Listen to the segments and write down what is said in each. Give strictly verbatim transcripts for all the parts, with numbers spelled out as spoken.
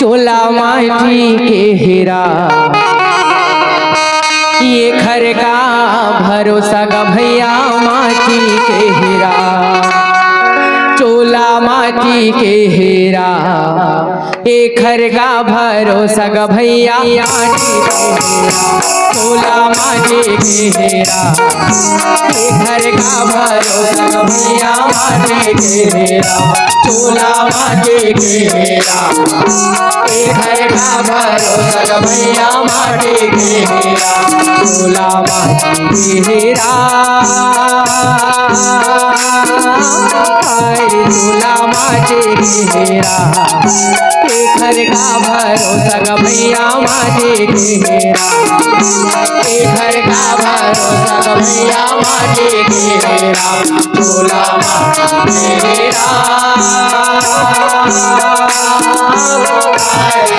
तोला माटी के हेरा, ये घर का भरोसा गा भैया, माटी के हेरा। चोला माटी के हेरा, ये घर का भरोसा गा भैया, माटी के हेरा। चोला माटी के हेरा, ये घर का भरोसा गा भैया, माटी के हेरा। चोला माटी के हेरा, ये घर का भरोसा गा भैया, माटी के हेरा। चोला माटी के हेरा, अरे चोला माटी के हेरा, ये घर का भरोसा गा भैया, माटी के हेरा। ये घर का भरोसा गा भैया, माटी के हेरा। चोला माटी के हेरा,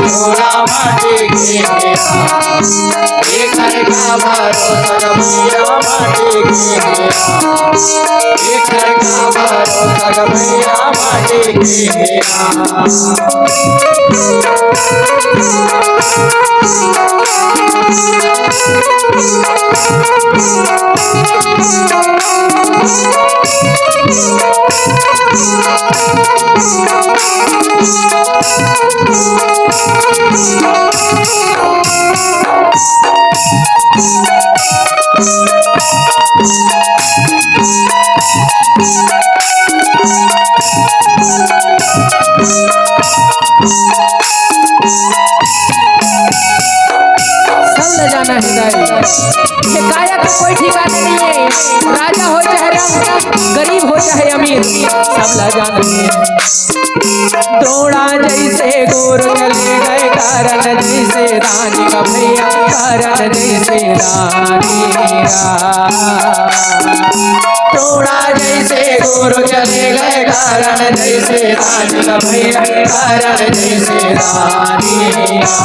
चोला माटी के हेरा। ये घर का भरोसा गा भैया, माटी के हेरा। ये घर का भरोसा गा भैया, माटी के हेरा। सब ले जाना हे दाई, ये काया के कोई ठिकाना नहीं है। राजा हो चाहे रंक, गरीब हो चाहे अमीर, सब ले जाना हे। द्रोणा जैसे गुरु चले गए, कर्ण जैसे दानी गा भैया, कर्ण जैसे दानी गा। द्रोणा जैसे गुरु चले गए, कर्ण जैसे दानी गा भैया, कर्ण जैसे दानी गा।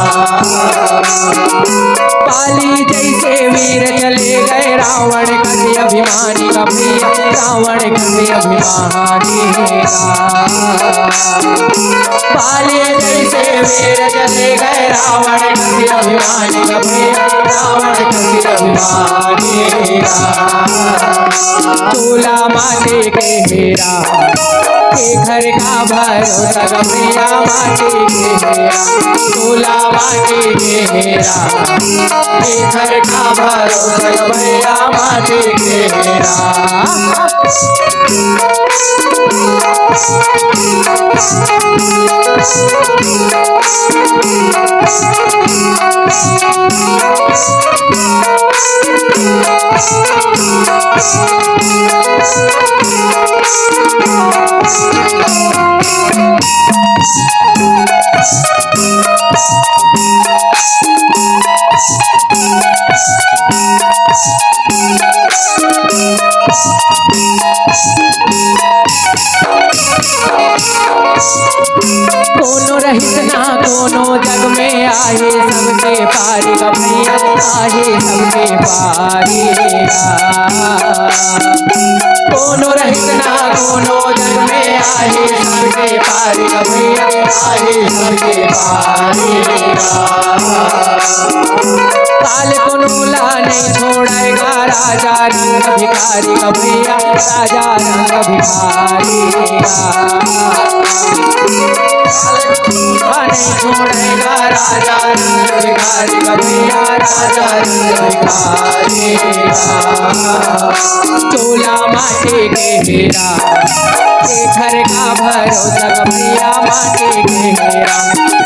बाली जैसे वीर चले गए, रावण कति अभिमानी गा भैया, रावण कति अभिमानी गा। बाली जैसे वीर चले गए, रावण कति अभिमानी गा भैया, रावण कति अभिमानी गा। चोला माटी के हेरा, ये घर का भरोसा गा भैया, माटी के हेरा। चोला माटी के हेरा, ये घर का भरोसा गा भैया, माटी के हेरा। कोनो रहिस ना कोनो जग में, आहे सबके पारी गा भैया, आहे सबके पारी गा। कोनो रहिस ना कोनो जग में, आहे सबके पारी गा भैया, आहे सबके पारी गा। काल कोनो ला नहीं छोड़ेगा राजा रंक भिखारी गा भैया, राजा रंक भिखारी गा। काल कोनो ला नहीं छोड़ेगा राजा रंक भिखारी गा भैया, राजा रंक भिखारी गा। चोला माटी के हेरा, ये घर का भरोसा गा भैया, माटी के हेरा।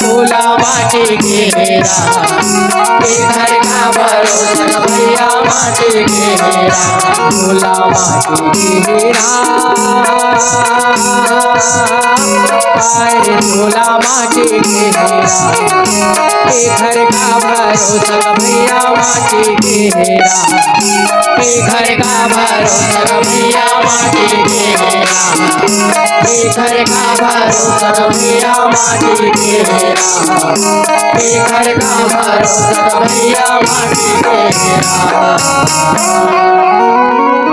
चोला माटी के हेरा, ये घर का भरोसा गा भैया, माटी के हेरा। चोला माटी के हेरा, अरे चोला माटी के हेरा, ये घर का भरोसा गा भैया, माटी के हेरा। ये घर का भरोसा गा भैया, माटी के हेरा। ये घर का भरोसा गा भैया, माटी के हेरा। ये घर का भरोसा गा भैया, माटी के हेरा।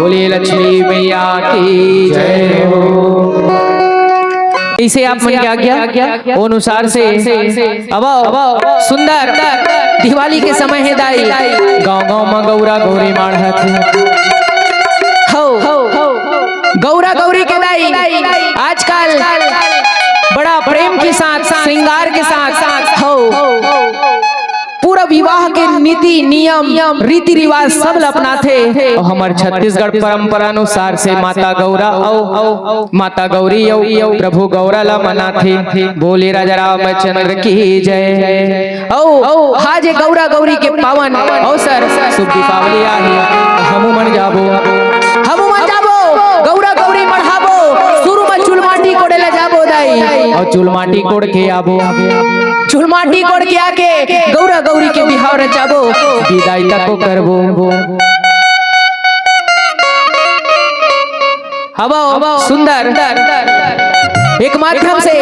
बोलिए लक्ष्मी मैया की जय हो। इसे आप मन के आज्ञा अनुसार से अब सुंदर दिवाली के समय हे दाई, गांव गांव म गौरा गौरी माढ़त हे। हो, गौरा गौरी के दाई आजकल बड़ा प्रेम के साथ, श्रृंगार के साथ, हो, पूरा विवाह के नीति नियम, रीति रिवाज सब ल अपनाथे। अउ हमर छत्तीसगढ़ परंपरा अनुसार से माता गौरा अउ माता गौरी अउ प्रभु गौरा ला मनाथे। बोले राजा रामचंद्र की जय। अउ आज ये गौरा गौरी के पावन अवसर शुभ दीपावली आही, हमू मन जाबो, हमू मन जाबो, गौरा गौरी मढ़ाबो, शुरू म चुलमाटी कोड़े ला जाबो दाई, अउ चुलमाटी कोड़ के आबो, चुलमाटी कोड़ के आके गौरा गौरी के बिहाव रचाबो, विदाई तको करबो। हवा सुंदर एक माध्यम से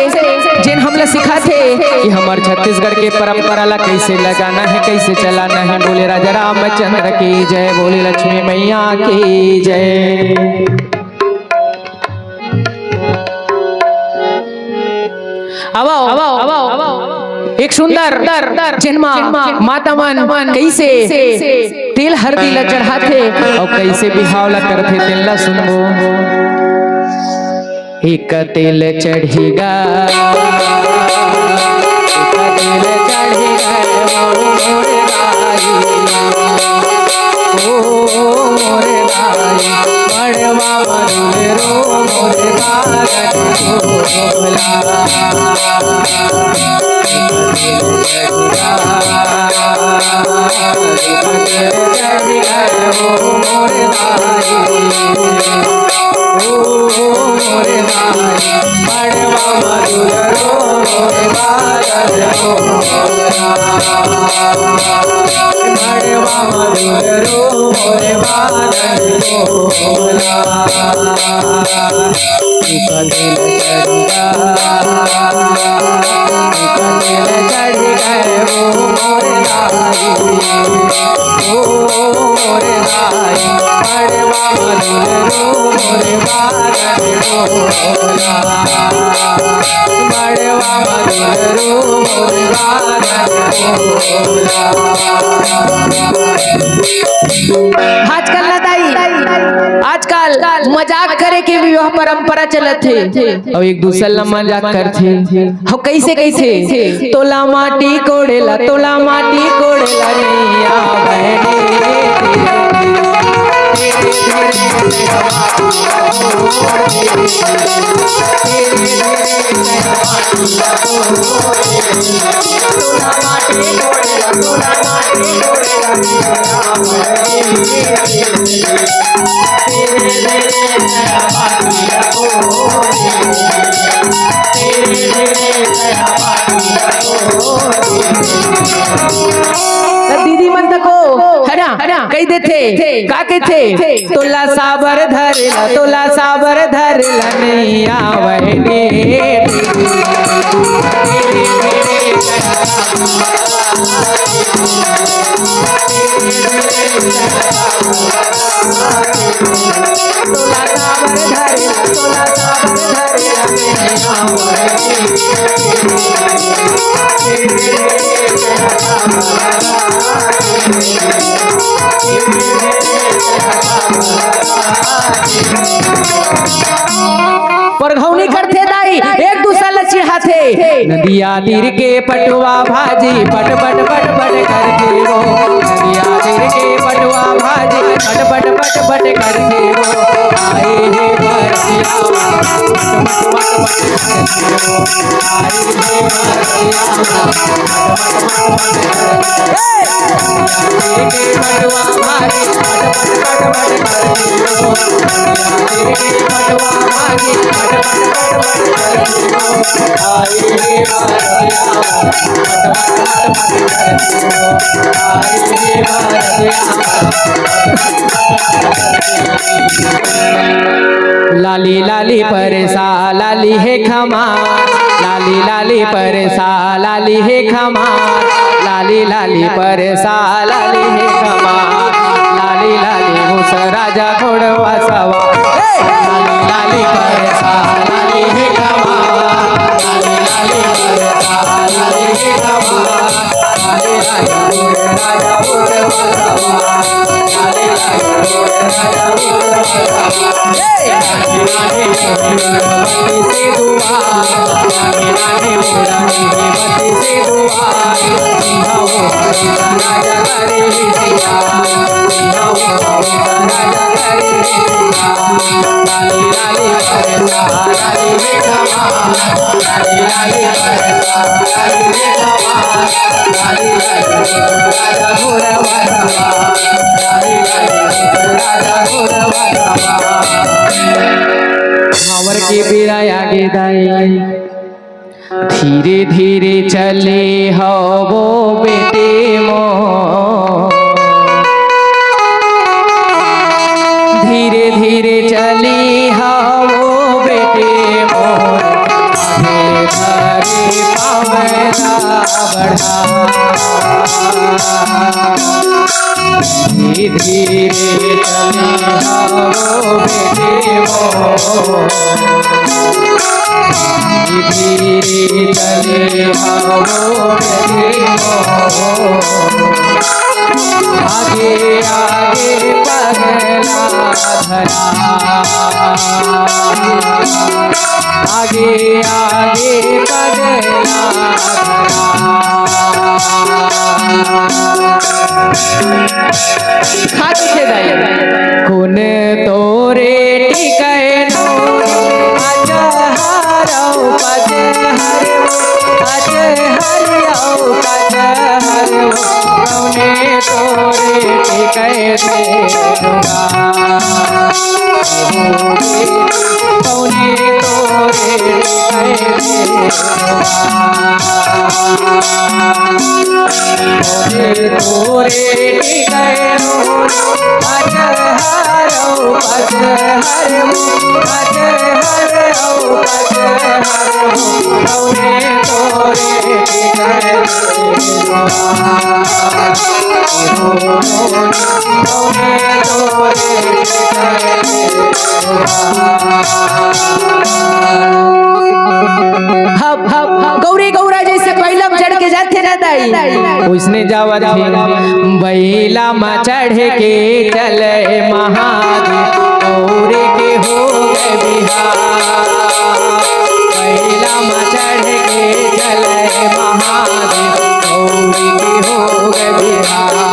जेन हमला सिखाथे कि हमर छत्तीसगढ़ के परंपरा ला कैसे लगाना है, कैसे चलाना है। बोले राजा रामचंद्र की जय, बोले लक्ष्मी मैया की जय। आवा, आवा, आवा, आवा। एक सुंदर जेनमा माता मन कैसे तेल हरदी ला चढ़ाथे अउ कैसे बिहाव ला करथे, तेन ला सुनबो। एक तेल चढ़ी गा, एक तेल चढ़ी गा, ओ मोर दाई, ओ मोर दाई, मड़वा मरुल रो मोर बारन डोला। आजकल ना दाई, आजकल मजाक करे के विवाह परंपरा चलत हे। अउ एक दूसर ला मजाक करथे। हो कैसे, कैसे? तोला माटी कोड़ेला, तोला माटी कोड़ेला नैया बहने। त दीदी मन तको, है ना, कहि देथे, का कहिथे? तोला साबर धरेला, तोला साबर धरेला नैया बहने। परघौनी करथे दाई, एक दूसर ला चिढ़ाथे। नदिया तीर के पटवा भाजी पट पट पट पट करथे वो। नदिया तीर के पटवा भाजी पट पट पट पट करथे वो। आए हे बरतिया पट पट पट पट करथे वो। आए हे बरतिया पट पट पट पट करथे वो। नदिया तीर के पटवा भाजी पट पट पट पट करथे वो। लाली लाली परसा लाली हे खमा, लाली लाली परसा लाली हे खमा, लाली लाली परसा लाली हे खमा, लाली लाली मुसरा जा घोड़वा सवा। लाली लाली परसा लाली हे खमा, भांवर के बेरा आगे दाई। धीरे धीरे चले हवो बेटे मोर, धीरे धीरे चले हवो बेटे मोर, अबे धरे पाँव ला बढ़ा। धीरे धीरे चले हवो बेटे मोर, धीरे चले हवो बेटे मोर। आगे आगे पगला धरा, आगे आगे पगला धरा। खाती थे दाई। कोन तोरे टिकै नोनी, अजहर अउ पजहर, अजहर अउ पजहर, कौने तोरे टिकै से दुआ। कौने तोरे टिकै से दुआ। तोरे तोरे टिकै नोनी, अजहर अउ पजहर, अजहर अउ पजहर, तोरे तोरे टिकै hub, hub, hub, Gauri Gaura जैसे बैला म चढ़ के जाथे ना दाई, ओइसने जावत हे। बैला म चढ़ के चले महादेव, गौरी के हो गए बिहार। बैला म चढ़ के चले महादेव, गौरी के हो गए बिहार।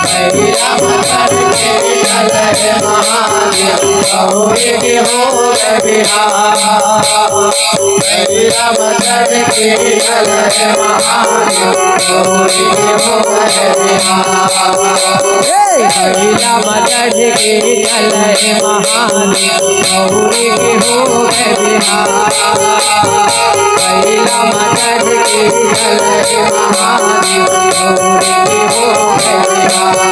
बैला म चढ़ के चले महादेव, गौरी के हो गए बिहार। बैला म चढ़ के चले महादेव, गौरी के हो गए बिहार। हे! बैला म चढ़ के चले महादेव, गौरी के हो गए बिहार। बैला म चढ़ के चले महादेव, गौरी के हो गए बिहार।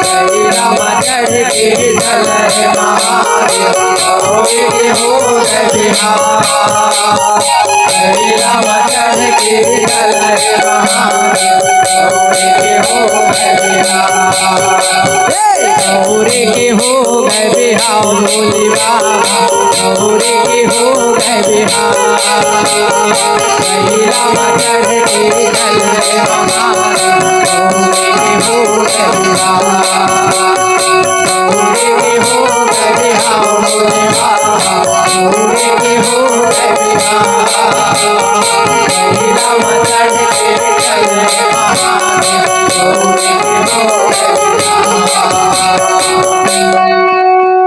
बैला म चढ़ के चले महादेव, गौरी के हो गए बिहार। बैला म चढ़ के चले महादेव, गौरी के हो गए बिहार। हे! गौरी के हो गए बिहार, भोले बाबा, गौरी के हो गए बिहार। बैला म चढ़ के चले महादेव, गौरी के हो गए बिहार। गौरी के हो गए बिहार, भोले बाबा, गौरी के हो गए बिहार। बैला म चढ़ के चले महादेव, गौरी के हो गए बिहार।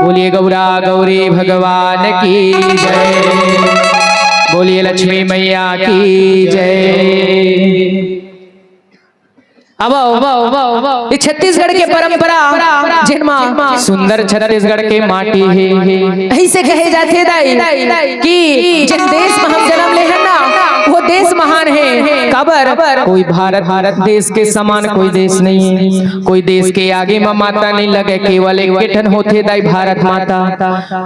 बोलिए गौरा गौरी भगवान की जय, बोलिए लक्ष्मी मैया की जय। अब आओ, अब आओ, अब आओ, अब आओ। ये छत्तीसगढ़ के परंपरा, जेन मा सुंदर छत्तीसगढ़ के माटी हे। ऐसे कहे जाथे दाई कि जिन देश में हम जन्म ले हन ना, वो देश महान हे। काबर? कोई भारत, भारत देश के समान कोई देश नहीं है। कोई देश के आगे म माता नहीं लगे, केवल एक ठन होथे दाई भारत माता।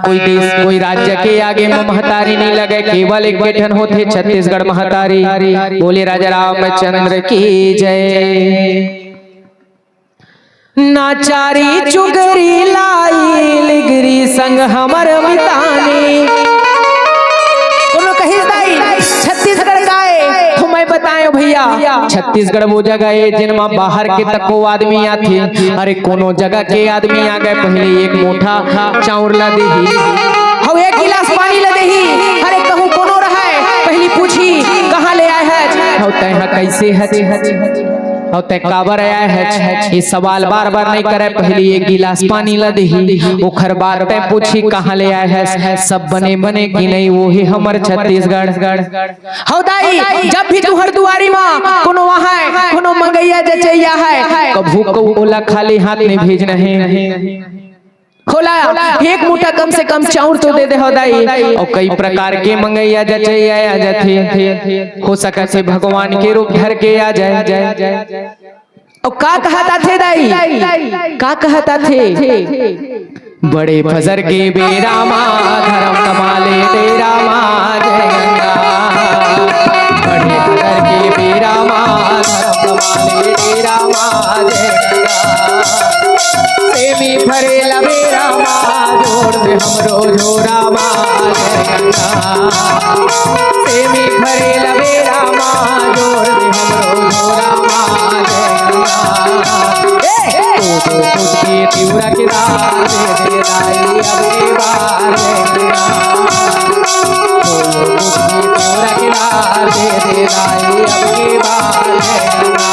कोई देश, कोई राज्य के आगे म महतारी नहीं लगे, केवल एक ठन होथे छत्तीसगढ़ महतारी। बोले राजा रामचंद्र की जय। ना चारी चुगरी लाई लिगरी संग हमर मितानी। कोनो छत्तीसगढ़ वो जगह हे, जेन म बाहर के तको आदमी आथे। अरे, कोनो जगह के आदमी आ गे, पहली एक मुठा चाउर ला देही, हव एक गिलास पानी ला देही। अरे, कहूँ कोनो रहय, पहली पूछही, "कहाँ ले आय हच? हव तैं ह कइसे हच? हव तैं काबर आय हच?" ये सवाल बार बार नइ करय, पहली एक गिलास पानी ला देही, ओखर बाद तैं पूछही, "कहाँ ले आय हच?" सब बने बने कि नहीं, वो हे हमर छत्तीसगढ़। हव दाई, जब भी तुंहर दुवारी म कोनो आहय, कोनो मंगइया जचइया हे, कभू कभू ओला खाली हाथ नइ भेजना हे। ओला एक मुठा कम से कम चाउर तो दे दे हव दाई। अउ कई प्रकार के मंगइया जचइया आ जाथे, हो सकत हे भगवान के रूप धर के आ जाय। अउ का कहत आथे दाई, का कहत आथे? बड़े फजर के बेरा मा धरम कमाले डेरा मा जय गंगा। बड़े फजर के बेरा मा धरम कमाले डेरा मा जय गंगा। सेमी फरेला बेरा मा जोर दे हमरो झोरा मा जय गंगा। सेमी फरेला बेरा मा जोर दे हमरो झोरा मा जय गंगा। ए! दो दो फुट के तिउरा के दार दे दे दाई अब के बार जय गंगा। दो दो फुट के तिउरा के दार दे दे दाई अब के बार जय गंगा।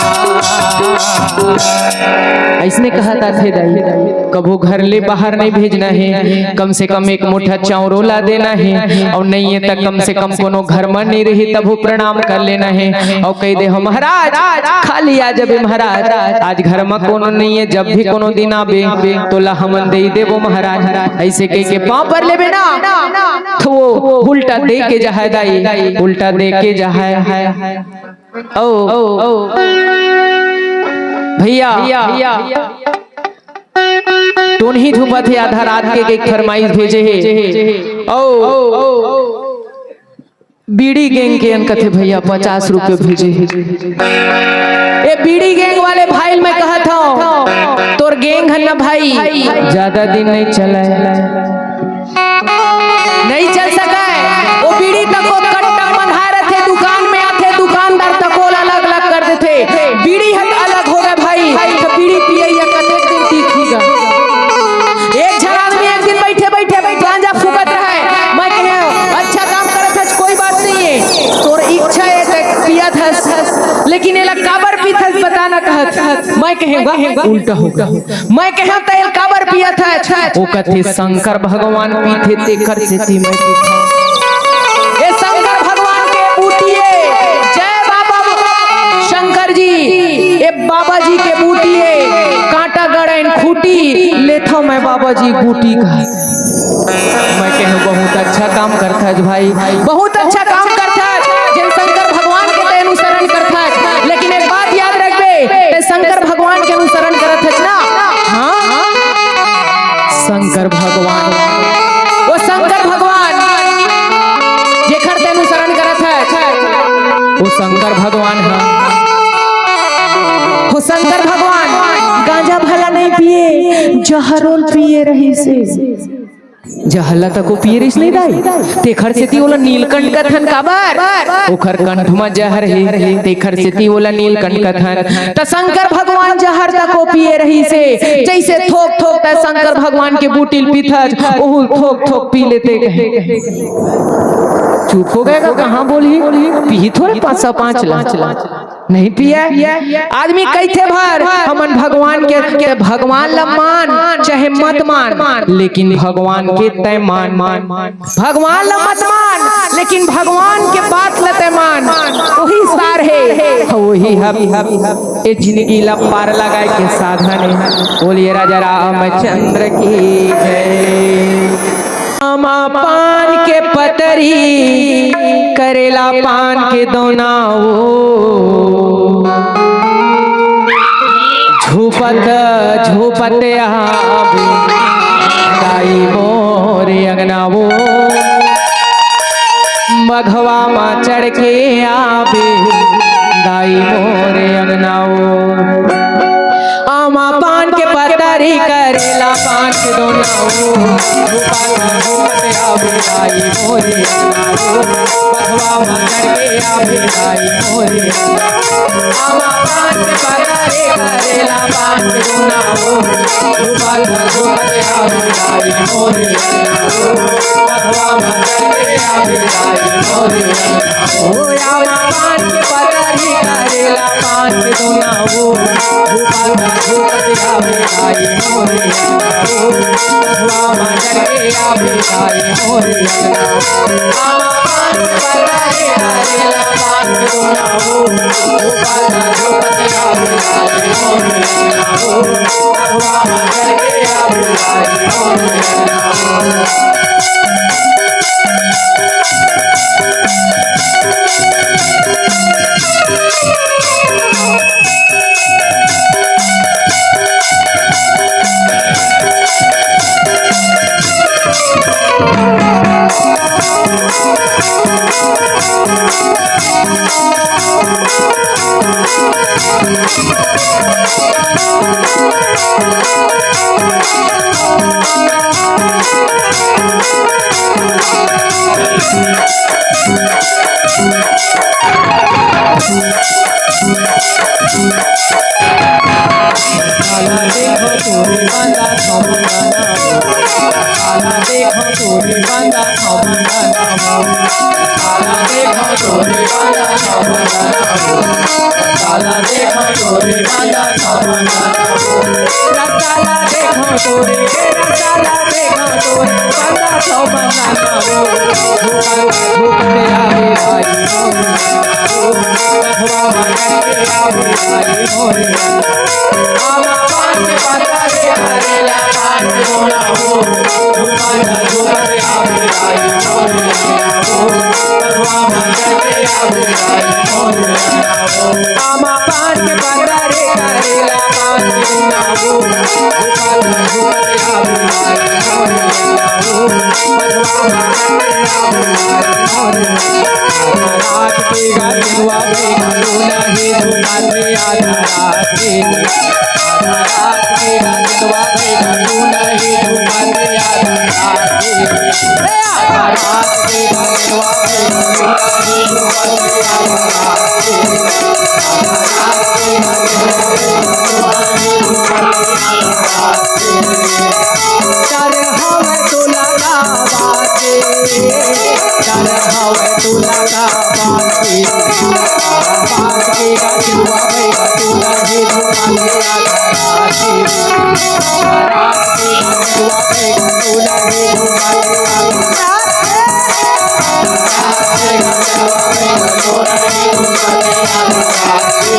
अइसने कहत आथे दाई, कभू घर ले बाहर नइ भेजना हे, कम से कम एक मुठा चाउरो ला देना हे, अउ नइ हे त कम से कम कोनो घर म नइ रही तभो प्रणाम कर लेना हे, अउ कहि दे हव महाराज, खाली आ जाबे महाराज, आज घर म कोनो नइ हे, जब भी कोनो दिन आबे तोला हमन दे देबो महाराज। अइसे कहि के पाँव पर लेबे ना, त वो उल्टा दे के जाहय दाई, उल्टा दे के जाहय। ओ भइया, टोनही धुपत हे आधा रात के, के फरमाइश भेजे हे। ओ बीड़ी गैंग के अन कथे भइया पचास रुपये भेजे हे। ए बीड़ी गैंग वाले भाई ल मैं कहत हव, तोर गैंग हन ना भाई, जादा दिन नइ चलय। नइ चल सकय। ओ बीड़ी तको कट्टा बंधाय रथे, दुकान में आथे, दुकानदार तको ला अलग-अलग कर देथे। बीड़ी ह त अलग हो गे भाई, त बीड़ी पियइया कतेक दिन टिकही गा? एक झन आदमी एक दिन बइठे-बइठे गांजा फूकत रहय। मैं कहेंव, "अच्छा काम करत हस, कोई बात नहीं है, तोर इच्छा हे त पियत हस, लेकिन एला काबर पीथस बता ना," कहत। मैं कहेंव, "उल्टा हो गे।" मैं कहेंव, "तेल काबर पियत हस?" ओ कथे, "शंकर भगवान पीथे, तेकर सेती मैं पीथंव।" ए शंकर भगवान के बूटी ए, जय बाबा शंकर जी, ए बाबा जी के बूटी ए, कांटा गड़ेन खूंटी, लेथंव मैं बाबा जी बूटी का। मैं कहेंव, "बहुत अच्छा काम करथस भाई, बहुत अच्छा काम करथस, जेन शंकर भगवान के तैं अनुसरण करथस, लेकिन एक बात याद रखबे, तैं शंकर भगवान के अनुसरण करत हस ना?" हाँ? शंकर भगवान, ओ शंकर भगवान, जेखर तैं अनुसरण करत हस, ओ शंकर भगवान ह। ओ शंकर भगवान गांजा भला नइ पिए, जहरो ल पिए रहिसे। जहर ला तको पिए रहिस नहीं दाई, तेखर सेती ओला नीलकंठ कथन। काबर? ओखर कंठ म जहर हे, तेखर सेती ओला नीलकंठ कथन। त शंकर भगवान जहर तको पिए रहिसे, जइसे थोक थोक त शंकर भगवान के बूटी ल पीथस, ओहू ल थोक थोक पी लेते कहे। चुप हो गे का, कहाँ बोलही? पीही थोरे पाँच सौ पाँच ला। नहीं पिए। आदमी कहिथे भर, हमन भगवान के, के भगवान ला मान, चाहे मत मान, लेकिन भगवान के तैं मान। भगवान ला मत मान, लेकिन भगवान के बात ला तैं मान। ओही सार हे, ओही ह ए जिंदगी ला पार लगाय के साधन हे। बोलिए राजा रामचंद्र की जय। आमा पान के पतरी, करेला पान के दोना ओ। झूपत झूपत आबे दाई मोर अंगना ओ। मघवा मा चढ़ के आबे दाई मोर अंगना ओ। आमा पान के पतरी, करेला पान दोना हो, धूपा का धूपत आवे आई मोरे अंगना हो, पथवा मा चढ़ के आवे आई मोरे अंगना। आमा पान के पतरी करेला पान के दोना हो, धूपा का धूपत आवे आई मोरे अंगना हो, पथवा मा चढ़ के आवे आई मोरे अंगना। ओ आमा पान के पतरी करेला पान के दोना हो, धूपा का धूपत आवे आई मोरे अंगना हो, पथवा मा चढ़ के आवे आई मोरे अंगना। आमा पान के पतरी करेला पान के दोना हो, धूपा का धूपत आवे आई मोरे अंगना हो, पथवा मा चढ़ के आवे आई मोरे अंगना हो। काला देखो तोरे बंदा खौबंदना हो। काला देखो तोरे बंदा खौबंदना हो। काला देखो तोरे बंदा खौबंदना हो। काला देखो तोरे बंदा खौबंदना हो। काला देखो तोरे, काला देखो तोरे बंदा खौबंदना हो। धूपत आवे आई मोरे अंगना हो। पथवा मा चढ़ के आवे आई मोरे अंगना। आमा पान के पतरी करेला पान के दोना हो, धूपा का धूपत आवे आई मोरे अंगना हो, पथवा मा चढ़ के आवे आई मोरे अंगना हो। आमा पान के पतरी करेला पान के दोना हो, धूपा का धूपत आवे आई मोरे अंगना हो, पथवा मा चढ़ के आवे आई मोरे अंगना हो। आधा रात के गा दिनवा भई गा दोना हे धूपा के आधा रात के। आधा रात के गा दिनवा भई गा दोना हे धूपा के आधा रात के। आधा रात के गा दिनवा भई गा दोना हे धूपा के आधा रात के। आधा रात के गा दिनवा भई गा दोना हे धूपा के आधा रात के। डर हवे टोला का बाटे, डर हवे टोला का बाटे। बात के गाजुआ भई टोला हे धूपा के आधा रात के। बात के गाजुआ भई टोला हे धूपा के आधा रात के। बात के गाजुआ भई टोला हे धूपा के आधा रात के।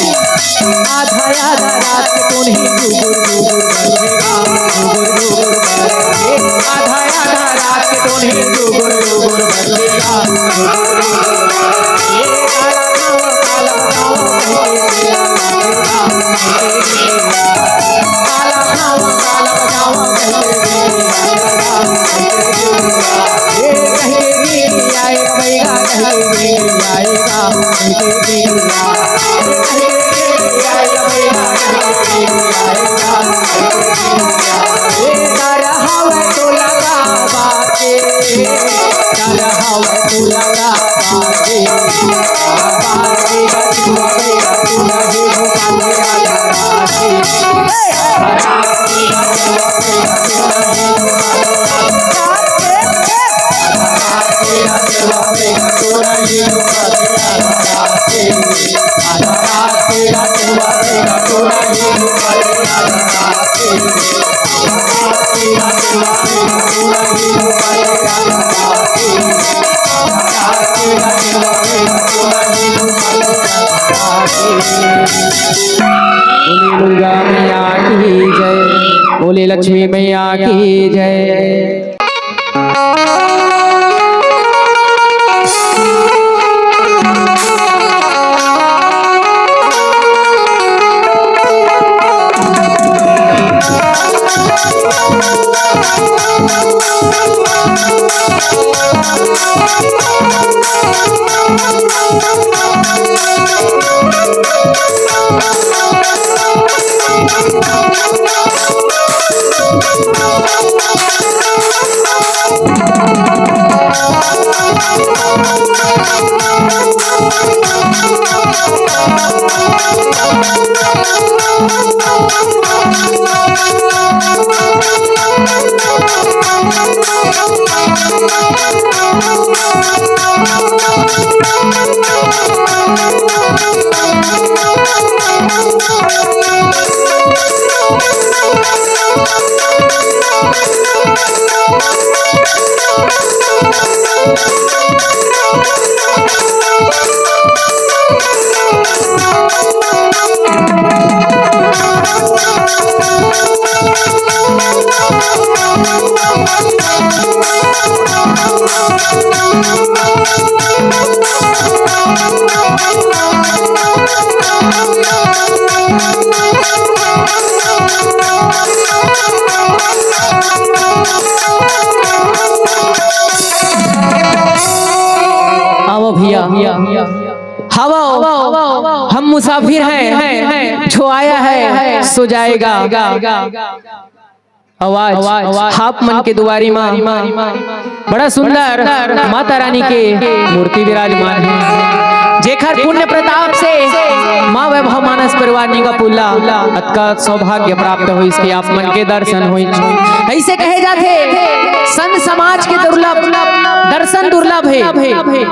आधा आधा रात के टोनही डुगुर डुगुर बजेगा, डुगुर डुगुर बजेगा। आधा आधा रात के टोनही डुगुर डुगुर बजेगा, डुगुर डुगुर बजेगा। काला गाँव काला गाँव कह के चला बजेगा, काला गाँव काला गाँव कह के चला बजेगा। ए, कह के गिरी आए बैगा, कह के गिरी आएगा, कह के गिरी आएगा। बोले लक्ष्मी मैया की जय। आओ भैया, हवो, हम मुसाफिर हैं, जो आया है सो जाएगा। आवाज आप मन के दुआरी मा बड़ा सुंदर माता रानी के मूर्ति विराजमान हे, जेखर पुण्य प्रताप से माँ वैभव मानस परिवार निंगापुर ला अतका सौभाग्य प्राप्त होइस कि आप मन के दर्शन होइस। ऐसे कहे जाथे, संत समाज के दुर्लभ दर्शन दुर्लभ हे।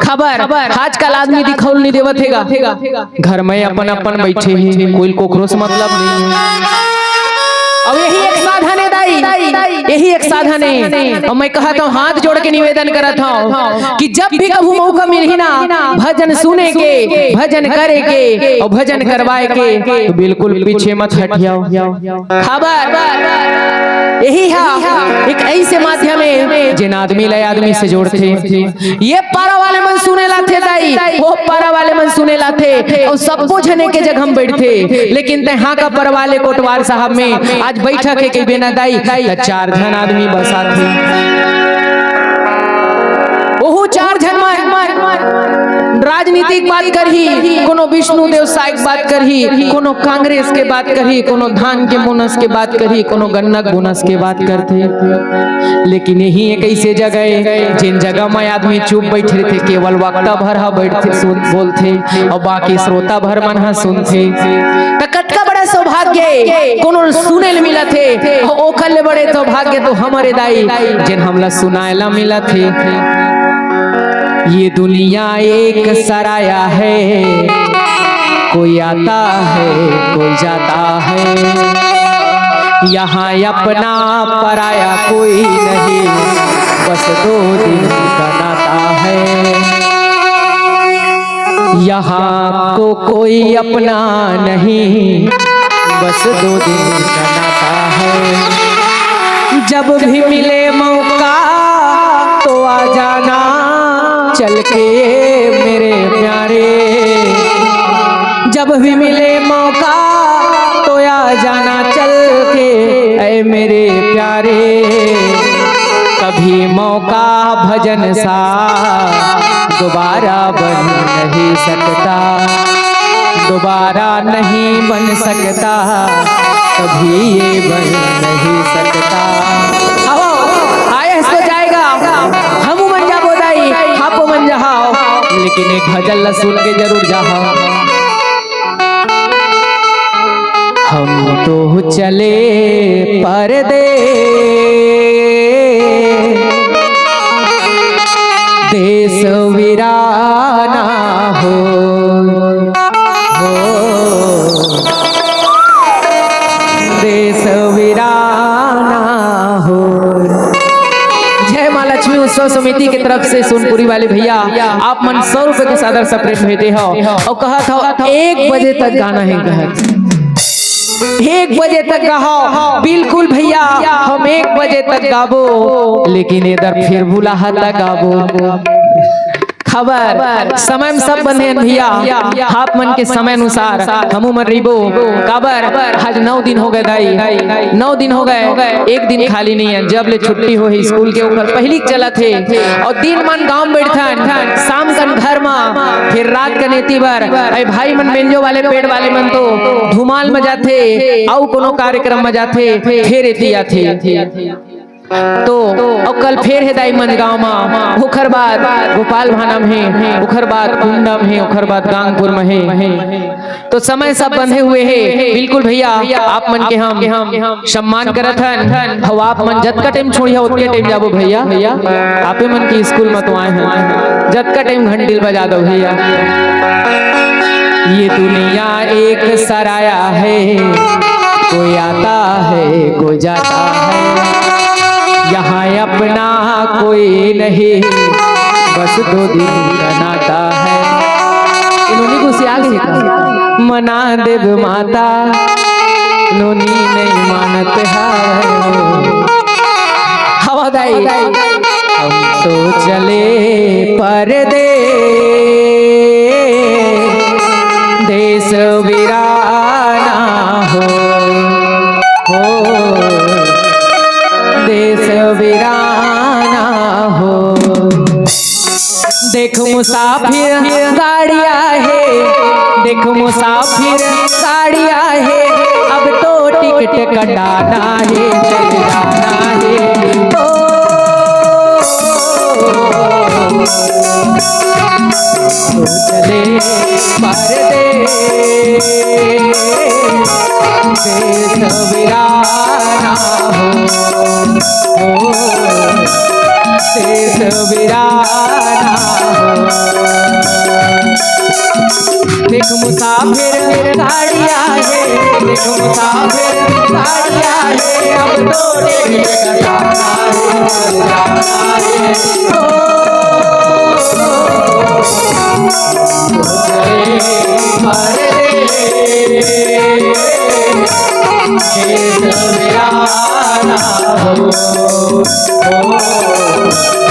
खबर आजकल आदमी दिखउल नइ देवत हे गा। घर में अपन अपन बइठे हे, कोई कोकरो से मतलब नइ हे। अउ यही एक साधन हे दाई, यही एक साधन हे। अउ मैं कहत हँव, हाथ जोड़ के निवेदन करत हँव कि जब भी कभू मौका मिलही ना भजन सुने के, भजन करे के अउ भजन करवाए के, तो बिल्कुल पीछे मत हटिहव। खबर यही हा एक ऐसे माध्यम हे जेन आदमी ला आदमी से जोड़थे। ये पारा वाले मन सुने लाथे दाई, वो पारा वाले मन सुने लाथे, अउ सबो झने के जगह में बैठथे। लेकिन तैं हाँका परवाले कोटवार साहब में आज बैठक हे कहिबे ना दाई, त चार झन आदमी बस आथे। ओहू चार झन मन राजनीतिक बात करही, कोनो विष्णु देव साय के बात करही, कोनो कांग्रेस के बात करही, कोनो धान के बोनस के बात करही, कोनो गन्ना के बोनस के बात करथे। लेकिन यही एक ऐसे जगह हे, जेन जगह में आदमी चुप बैठ रहिथे, केवल वक्ता भर ह बैठथे, सुन, बोलथे, अउ बाकी श्रोता भर मन ह सुनथे। त कतका बड़ा सौभाग्य हे, कोनो सुने ल मिलत हे, अउ ओखर ले बड़े सौभाग्य तो हमर हे दाई, जेन हमला सुनाए ला मिलत हे। ये दुनिया एक सराया है, कोई आता है, कोई जाता है। यहाँ अपना पराया कोई नहीं, बस दो दिन का नाता है। यहाँ को कोई अपना नहीं, बस दो दिन का नाता है। जब भी मिले मौका तो आ जाना चल के मेरे प्यारे। जब भी मिले मौका तो आ जाना चल के ऐ मेरे प्यारे। कभी मौका भजन सा दोबारा बन नहीं सकता, दोबारा नहीं बन सकता, कभी ये बन नहीं सकता। आवो, आए तो जाएगा, हमू मन जाबो दाई, हापो मन जहाओ, लेकिन एक भजन ला सुन के जरूर जहाओ। हम तो चले परदेस, देस वीराना हो, हो, देस वीराना हो। जय माँ लक्ष्मी उत्सव समिति के तरफ से सोनपुरी वाले भैया, आप मन सौ रुपए के सादर सपरेट भेजे हो अउ कहत हो एक बजे तक गाना हे कहत। एक बजे तक गाहव। बिल्कुल भैया, हम एक बजे तक गाबो, लेकिन एदर फिर बुलाहा त गाबो। खबर समय में सब बंधे हन भैया, आप मन के समय अनुसार हमू मन रहिबो। काबर आज नौ दिन हो गए दाई, नौ दिन हो गए, एक दिन खाली नहीं है। जब ले छुट्टी हो ही स्कूल के, ओकर पहिली चलत हे। और दिन मन गांव में बैठथन, शाम कन घर मा, फिर रात कन एती बर। अरे भाई मन बेंजो वाले पेड़ वाले मन तो धुमाल में जाथे, अउ कोनो कार्यक्रम में जाथे, फिर एती आथे। तो अउ कल फेर हे दाई मंजगांव मा, ओखर बाद गोपाल भाना में हे, ओखर बाद कुंडा में हे, ओखर बाद गांगपुर में हे। तो समय सब बंधे हुए हे। बिल्कुल भैया, आप मन के हम सम्मान करत हन। हव आप मन जतका टाइम छोड़िया, ओतके टाइम जाबो भैया। आपे मन के स्कूल में तो आए हन, जतका टाइम घंटी ल बजा दो भैया। ये दुनिया एक सराया है, कोई आता है, कोई जाता है। यहाँ अपना कोई नहीं, बस दो दिन का नाता है। ए नोनी गुसिया गे का? मना देब माता, नोनी नहीं मानत हवय। हव दाई। हम तो चले परदेस, देस वीराना हो, हो, देस वीराना हो। देख मुसाफिर गाड़ी आहे, देख मुसाफिर गाड़ी आहे, अब तो टिकट कटाना हे, चल जाना हे। ओ, चले परदेस, देस वीराना हो, हो, देस वीराना हो। देख मुसाफिर गाड़ी आहे, देख मुसाफिर गाड़ी आहे, अब तो टिकट कटाना हे, चल जाना हे। ओ, ओ, ओ, ओ, ओ, ओ, ओ, ओ, ओ, ओ, ओ, ओ, ओ, ओ, ओ, ओ,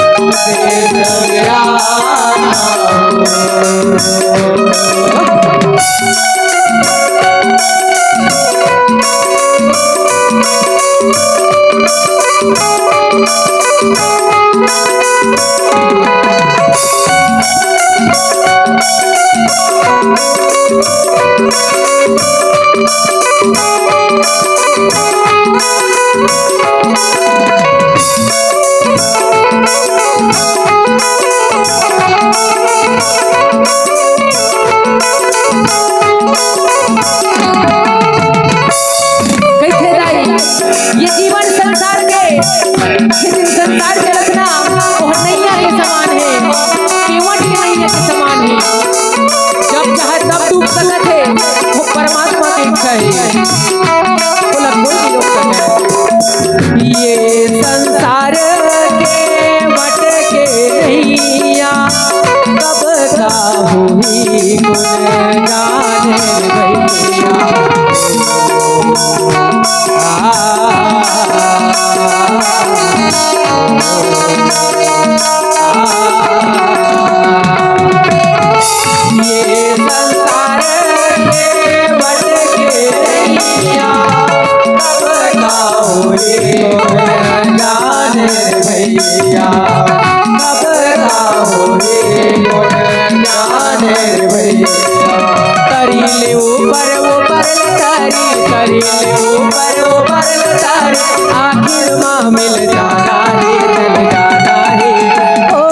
कइसे दाई, ये जीवन संसार के, ये दिन संसार के रचना, वो नैया के समान हे, केवट के नैया के समान हे। जब चाहे तब डूब सकत हे, वो परमात्मा के इच्छा हे। बोला, कोई नहीं रोक सकता। ये संसार के मटके नैया, कब का हुई गुण जाने भैया। ये संसार के मटके नैया, कब का होई गुण जाने भैया, कब का होई गुण जाने भैया। तरी ले ऊपर, ऊपर तरी, तरी ले ऊपर, ऊपर तरी, आखिर मा मिल जाना हे, मिल जाना हे। ओ,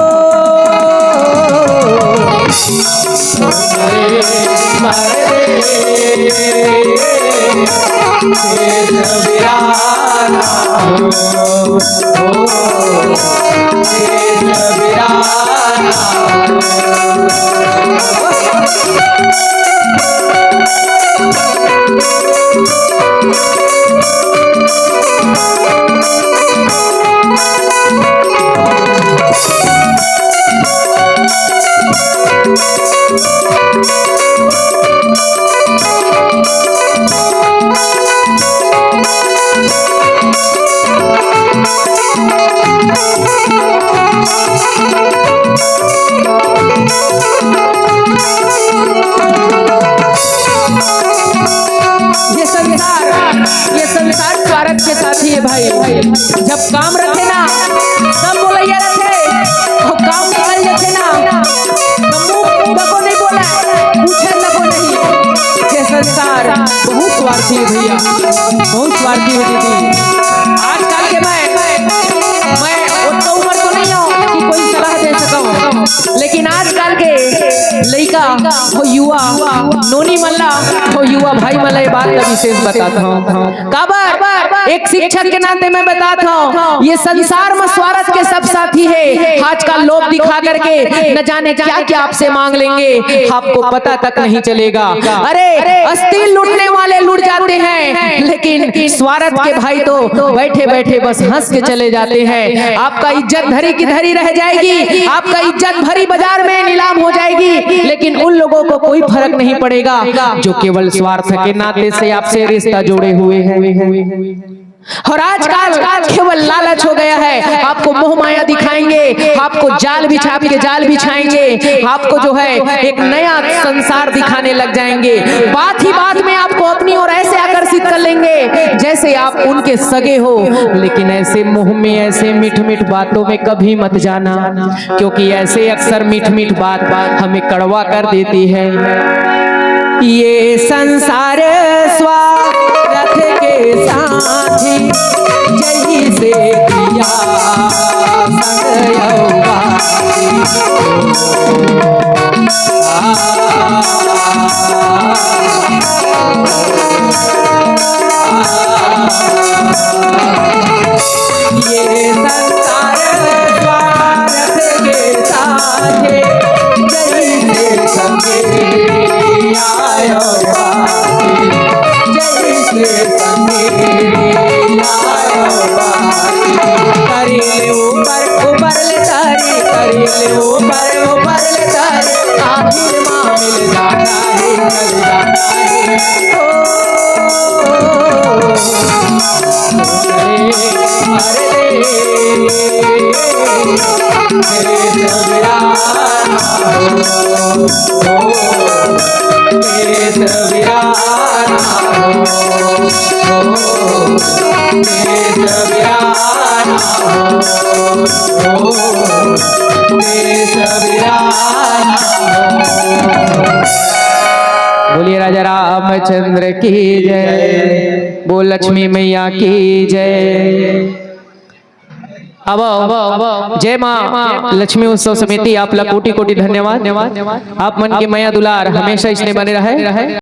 स्वार्थी भैया, बहुत स्वार्थी हो दीदी। आजकल के मैं, मैं उतना उम्र तो नहीं हूँ कि कोई सलाह दे सकूँ, लेकिन आजकल के लइका हो, युवा नोनी मन ला हो, युवा भाई मन ला ये बात का विशेष बताता हूँ। काबर? एक शिक्षक के नाते मैं बताता हूँ, ये संसार में स्वार्थ के सब साथी है। आजकल लोभ दिखा करके न जाने क्या क्या आपसे मांग लेंगे, आपको पता तक नहीं चलेगा। अरे, अस्थिर लुटने वाले लुट जाते हैं, लेकिन स्वार्थ के भाई तो बैठे बैठे बस हंस के चले जाते हैं। आपका इज्जत धरी की धरी रह जाएगी, आपका इज्जत भरी बाजार में नीलाम हो जाएगी, लेकिन उन लोगों को कोई फर्क नहीं पड़ेगा जो केवल स्वार्थ के नाते से आपसे रिश्ता जोड़े हुए हैं। और आजकल केवल लालच हो गया है, आपको मोह माया दिखाएंगे, आपको जाल बिछा के जाल बिछाएंगे, आपको जो है एक नया संसार दिखाने लग जाएंगे। बात ही बात में आपको अपनी ओर ऐसे आकर्षित कर लेंगे जैसे आप उनके सगे हो। लेकिन ऐसे मोह में, ऐसे मीठ मीठ बातों में कभी मत जाना, क्योंकि ऐसे अक्सर मीठ मीठ बात हमें कड़वा कर देती है। ये संसार स्वार्थ के साथी, जैसे दिया संग यौवा। ये संसार स्वार्थ के साथे, जैसे संगे आयो बाटे, जैसे संगे आयो बाटे। करी ले ऊपर, ऊपर ले तारी, करी ले ऊपर, ऊपर ले तारी, आखिर माँ मिल जाता है, मिल जाता है। ओ, अरे, अरे, अरे, बोलिए राजा रामचंद्र की जय, बोल लक्ष्मी मैया की जय। अब जय माँ लक्ष्मी उत्सव समिति, आप ला कोटि कोटि धन्यवाद। आप मन के मया दुलार हमेशा इसने बने रहे।